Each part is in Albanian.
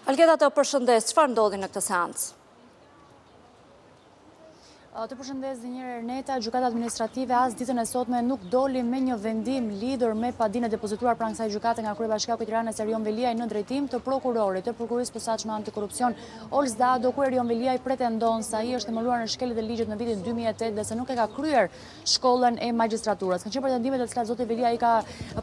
Alketa të përshëndes, çfarë ndodhi në këtë seancë? Të përshëndes dhe njëherë Erneta, Gjykata Administrative as ditën e sotme nuk doli me një vendim lidhur me padinë e depozituar pranë kësaj gjykate nga kryebashkiaku i Tiranës Erion Veliaj në drejtim të prokurorit të Prokurorisë Posaçme Antikorrupsion Ols Dado, ku Erion Veliaj pretendon se ai është emëruar në shkelje të ligjit në vitin 2008 dhe se nuk e ka kryer shkollën e magjistraturës. Kanë qenë pretendime të cilat zoti Veliaj i ka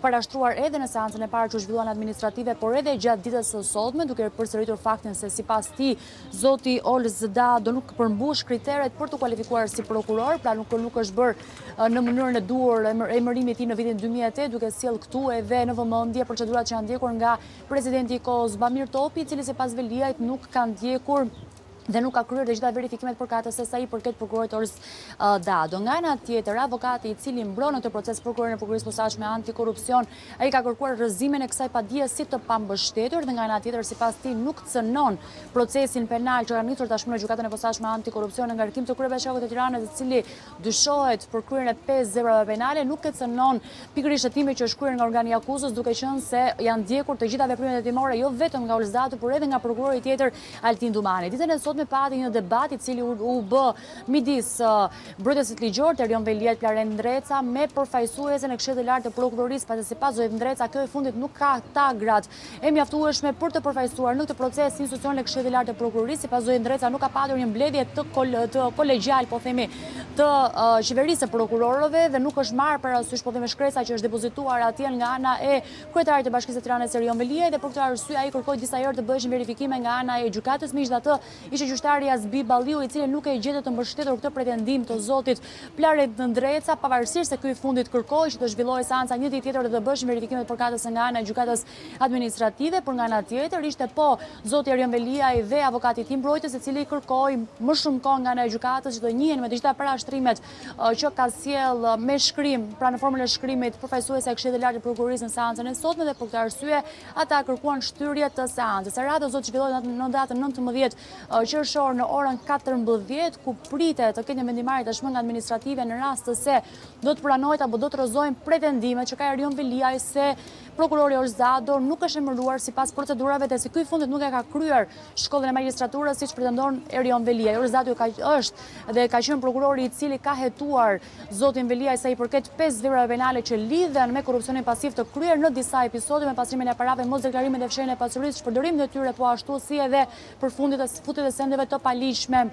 parashtruar edhe në seancën e parë që u zhvillua në administrative, por edhe gjatë ditës së sotme, duke përsëritur faktin se sipas tij Zoti Ols Dado nuk përmbush kriteret për t'u kualifikuar si prokuror, pra nuk nuk është bërë në mënyrën e duhur emërimi i tij në vitin 2008, duke sjellë këtu edhe në vëmendje procedurat që janë ndjekur nga presidenti i kohës Bamir Topi, i cili sipas Veliajt nuk ka ndjekur dhe nuk ka kryer të gjitha verifikimet përkatëse sa i përket prokurorit Ols Dado. Nga ana tjetër, avokati i cili mbron në këtë proces prokurorin e Prokurorisë Posaçme Antikorrupsion, ai ka kërkuar rrëzimin e kësaj padie si të pambështetur dhe nga ana tjetër sipas tij nuk cënon procesin penal që ka nisur tashmë në Gjykatën e Posaçme Antikorrupsion në ngarkim të kryebashkiakut të Tiranës, i cili dyshohet për kryerjen e 5 veprave penale, nuk e cënon pikërisht hetimi që është kryer nga organi i akuzës, duke qenë se janë ndjekur të gjitha veprimet hetimore jo vetëm nga Ols Dado, por edhe nga prokurori tjetër Altin Dumani. Ditën e sotme pati një debat i cili u bë midis mbrojtësit ligjor të Erion Veliajt Plarent Ndreca me përfaqësuesen e Këshillit të Lartë të Prokurorisë, pasi sipas zotit Ndreca kjo e fundit nuk ka tagrat e mjaftueshme për të përfaqësuar në këtë proces institucionin e Këshillit të Lartë të Prokurorisë, sipas zotit Ndreca nuk ka patur një mbledhje të të kolegjial, po themi, të qeverisë së prokurorëve dhe nuk është marrë parasysh, po themi, shkresa që është depozituar atje nga ana e kryetarit të Bashkisë së Tiranës Erion Veliaj dhe për këtë arsye ai kërkoi disa herë të bëheshin verifikime nga ana e gjykatës, megjithatë ishte gjyqtari Hazbi Balliu i cili nuk e gjeti të mbështetur këtë pretendim të zotit Plarent Ndreca, pavarësisht se ky i fundit kërkoi që të zhvillohej seanca një ditë tjetër dhe të bëheshin verifikimet përkatëse nga ana e gjykatës administrative, por nga ana tjetër ishte po zoti Erion Veliaj dhe avokati i tij mbrojtës i cili kërkoi më shumë kohë nga ana e gjykatës që të njihen me të gjitha parashtrimet që ka sjellë me shkrim, pra në formën e shkrimit përfaqësuesja e Këshillit të Lartë të Prokurorisë në seancën e sotme dhe për këtë arsye ata kërkuan shtyrje të seancës. E radhës do të zhvillohet në datën 19 qershor në orën 14, ku pritet të ketë një vendimmarrje tashmë nga administrative në rast se do të pranohet apo do të rrëzohen pretendimet që ka Erion Veliaj se prokurori Ols Dado nuk është emëruar sipas procedurave dhe se ky i fundit nuk e ka kryer shkollën e magjistraturës siç pretendon Erion Veliaj. Ols Dado ka është dhe ka qenë prokurori i cili ka hetuar zotin Veliaj sa i përket 5 veprave penale që lidhen me korrupsionin pasiv të kryer në disa episode me pastrimin e parave, mosdeklarimin dhe fshehjen e pasurisë, shpërdorimin e tyre po ashtu si edhe për futjet e sendeve të paligjshme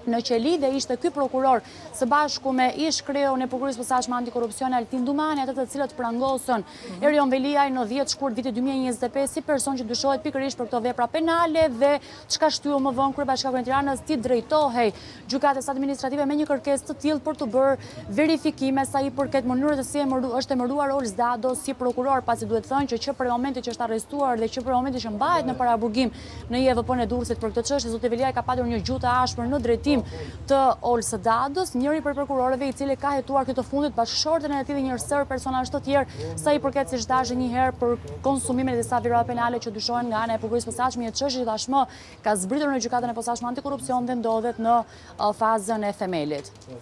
në qeli dhe ishte ky prokuror së bashku me ish kreun e Prokurorisë Posaçme Antikorrupsion Altin Dumani, ata të cilët prangosën mhm. Erion Veliaj në 10 shkurt vitit 2025 si person që dyshohet pikërisht për këto vepra penale dhe çka shtyu më vonë kryebashkiakun e Tiranës t'i drejtohej gjykatës administrative me një kërkesë të tillë për të bërë verifikime sa i përket mënyrës se si është emëruar Ols Dado si prokuror, pasi duhet thënë që që prej momentit që është arrestuar dhe që prej momentit që mbahet në paraburgim në IEVP-në e Durrësit për këtë çështje, zoti Veliaj ka patur një gjuhë të ashpër në drejtim të Ols Dados, njëri prej prokurorëve i cili ka hetuar këtë të fundit bashkëshorten e tij dhe një sërë personash të tjerë sa i përket siç thashë një herë për konsumimin e disa veprave penale që dyshohen nga ana e Prokurorisë Posaçme, një çështje që tashmë ka zbritur në Gjykatën e Posaçme Antikorrupsion dhe ndodhet në fazën e themelit.